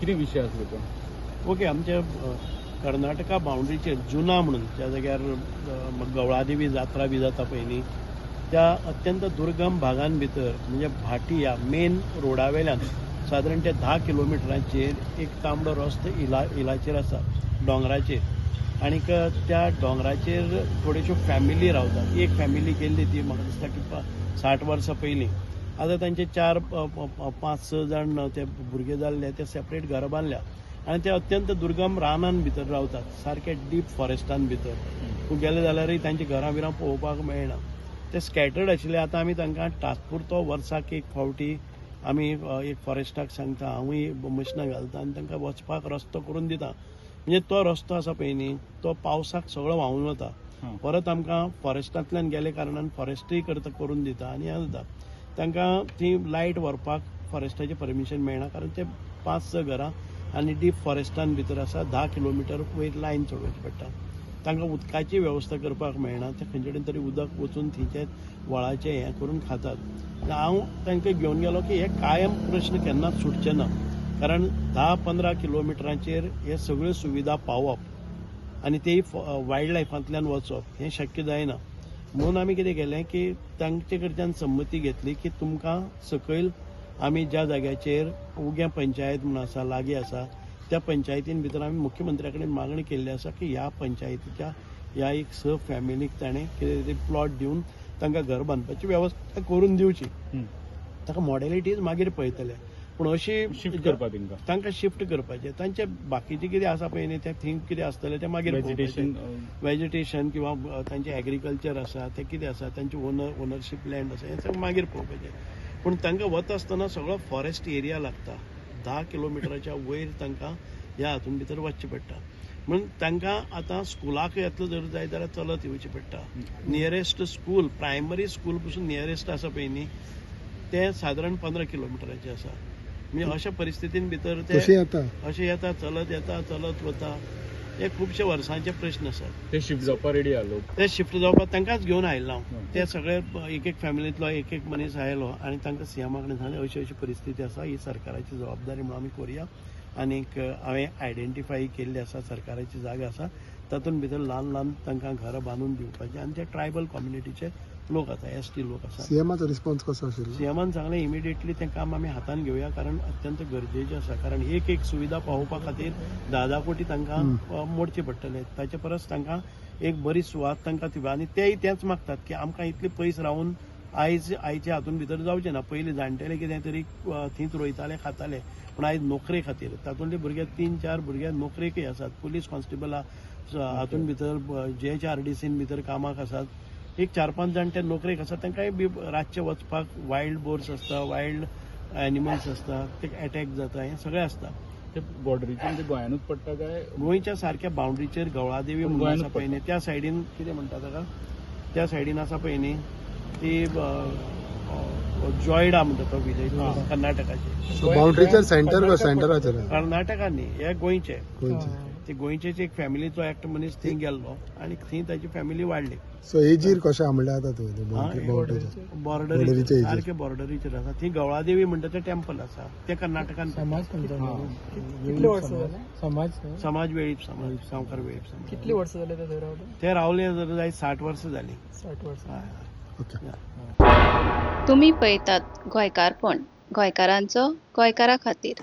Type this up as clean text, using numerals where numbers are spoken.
कितें विशय आसलो तो? ओके, आमच्या कर्नाटका बाउंड्रीचेर जुना म्हणून ज्या जाग्यार गवळादेवी जात्रा बी जाता पळय न्ही, त्या अत्यंत दुर्गम भागान भितर म्हणजे भाटी ह्या मेन रोडा वेल्यान सादारण ते 10 किलोमिटरांचेर एक तांबडो रस्तो इलाचेर आसा, दोंगराचेर. आनीक त्या दोंगराचेर थोड्योश्यो फॅमिली रावतात. एक फॅमिली गेल्ली ती म्हाका दिसता की 60 वर्सां पयलीं. आतां तांचे 4 5 6 जाण ते भुरगे जाल्ले, ते सेपरेट घरां बांदल्या आनी ते अत्यंत दुर्गम रानान भितर रावतात, सारके डीप फॉरेस्टान भितर. तूं गेले जाल्यारय तांची घरां बिरां पळोवपाक मेळना. ते स्कॅटर्ड आशिल्ले. आतां आमी तांकां तात्पुरतो वर्साक एक फावटी आमी एक फॉरेस्टाक सांगता, हांवूय मशिनां घालता आनी तांकां वचपाक रस्तो करून दिता. म्हणजे तो रस्तो आसा पळय न्ही, तो पावसाक सगळो व्हांवून वता. परत आमकां फॉरेस्टांतल्यान गेले कारणान फॉरेस्टूय करता करून दिता आनी हें जाता. तांकां ती लायट व्हरपाक फॉरेस्टाचें परमिशन मेळना, कारण ते 5-6 घरां आनी डीप फॉरेस्टान भितर आसा. 10 किलोमिटर वयर लायन चडोवची पडटा. तांकां उदकाची वेवस्था करपाक मेळना. ते खंयचे कडेन तरी उदक वचून थंयचे व्हळाचें हें करून खातात. हांव तांकां घेवन गेलो की हे कायम प्रश्न केन्नाच सुटचे ना, कारण 10-15 किलोमिटरांचेर हे सगळ्यो सुविधा पावप आनी तेय वायल्ड लायफांतल्यान वचप हें शक्य जायना. म्हणून आमी कितें केलें की तांचे कडच्यान संमती घेतली की तुमकां सकयल आमी ज्या जाग्याचेर उग्या पंचायत म्हणून आसा, लागीं आसा, त्या पंचायतीन भितर आमी मुख्यमंत्र्या कडेन मागणी केल्ली आसा की ह्या पंचायतीच्या ह्या एक 6 फॅमिलीक ताणें कितें तरी प्लॉट दिवन तांकां घर बांदपाची वेवस्था करून दिवची. ताका मॉडेलिटीज मागीर पळयतले, पूण अशी शिफ्ट करपा तांकां, तांकां शिफ्ट करपाचें. तांचे बाकीचें कितें आसा पळय न्ही, तें थींग कितें आसतलें तें मागीर वेजिटेशन किंवा तांचें एग्रीकल्चर आसा तें कितें आसा, तांचे ओनरशीप लँड आसा, हें सगळें मागीर पळोवपाचें. पूण तांकां वता आसतना सगळो फॉरेस्ट एरिया लागता. 10 किलोमिटराच्या वयर तांकां ह्या हातून भितर वचचें पडटा. म्हणून तांकां आतां स्कुलाक येतलो जर जाय जाल्यार चलत येवचें पडटा. नियरेस्ट स्कूल, प्रायमरी स्कूल पसून नियरेस्ट आसा पळय न्ही, तें सादारण 15 किलोमिटराचें आसा. म्हणजे अशा परिस्थितीन भितर ते अशें येता, चलत येता, चलत वता. हे खुबशे वर्सांचे प्रश्न आसात. ते शिफ्ट जावपाक रेडी आलो, ते शिफ्ट जावपाक तांकांच घेवन आयिल्लो हांव. ते सगळे एक एक फॅमिलींतलो एक एक मनीस आयलो आनी तांकां सीएमा कडेन सांगलें अशी अशी परिस्थिती आसा, ही सरकाराची जबाबदारी म्हणून आमी करुया. आनीक हांवें आयडेंटिफाय केल्ली आसा सरकाराची जागा आसा, तातूंत भितर ल्हान ल्हान तांकां घरां बांदून दिवपाचें. आनी ते ट्रायबल कम्युनिटीचे लोक आसा, एस टी लोक आसा. सीएमाचो रिस्पॉन्स कसो आशिल्लो? सीएमान सांगलें इमिडिएटली तें काम आमी हातान घेवया, कारण अत्यंत गरजेचें आसा. कारण एक एक सुविधा पावोवपा खातीर 10-10 कोटी तांकां मोडचे पडटले. ताचे परस तांकां एक बरी सुवात तांकां ती, आनी तेय तेंच मागतात की आमकां इतले पयस रावन आयज आयच्या हातून भितर जावचें ना. पयलीं जाणटेले कितें तरी थंयच रोयताले, खाताले, पूण आयज नोकरे खातीर तातूंतले भुरगे 3-4 भुरगे नोकरेकय आसात. पुलीस कॉन्स्टेबल हातून भितर JHRDCन भितर कामाक आसात. एक 4-5 जाण ते नोकरेक आसात. तांकांय बी रातचे वचपाक वायल्ड बोर्स आसता, वायल्ड एनिमल्स आसता, ते एटॅक जाता, हें सगळें आसता. ते बॉर्डरीचेर म्हणजे गोंयानूच पडटा काय? गोंयच्या सारक्या बाउंड्रीचेर गवळादेवी म्हणून आसा पळय न्ही, त्या सायडीन कितें म्हणटा ताका, त्या सायडीन आसा पळय न्ही ती जॉयडा म्हणटा तो विलेज कर्नाटकाचे. बाउंड्रीचेर सेंटर सेंटराचेर कर्नाटका न्ही, हे गोंयचे. ते गोंयचेच एक फॅमिलीचो एकटो मनीस थंय गेल्लो आनी थंय ताची फॅमिली वाडली. सो एजीर कशें म्हणल्यार आतां तूं बॉर्डरीचेर, सारके बॉर्डरीचेर आसा. थंय गवळादेवी म्हणटा तें टेम्पल आसा, तें कर्नाटकान. समाज वेळीप समाज, सावकार वेळीप समाज. कितली वर्सां जाली ते रावले? ते रावले जर जाय 60 वर्सां जाली. 60 वर्सां. तुमी पळयतात गोंयकारपण, गोंयकारांचो गोंयकारा खातीर.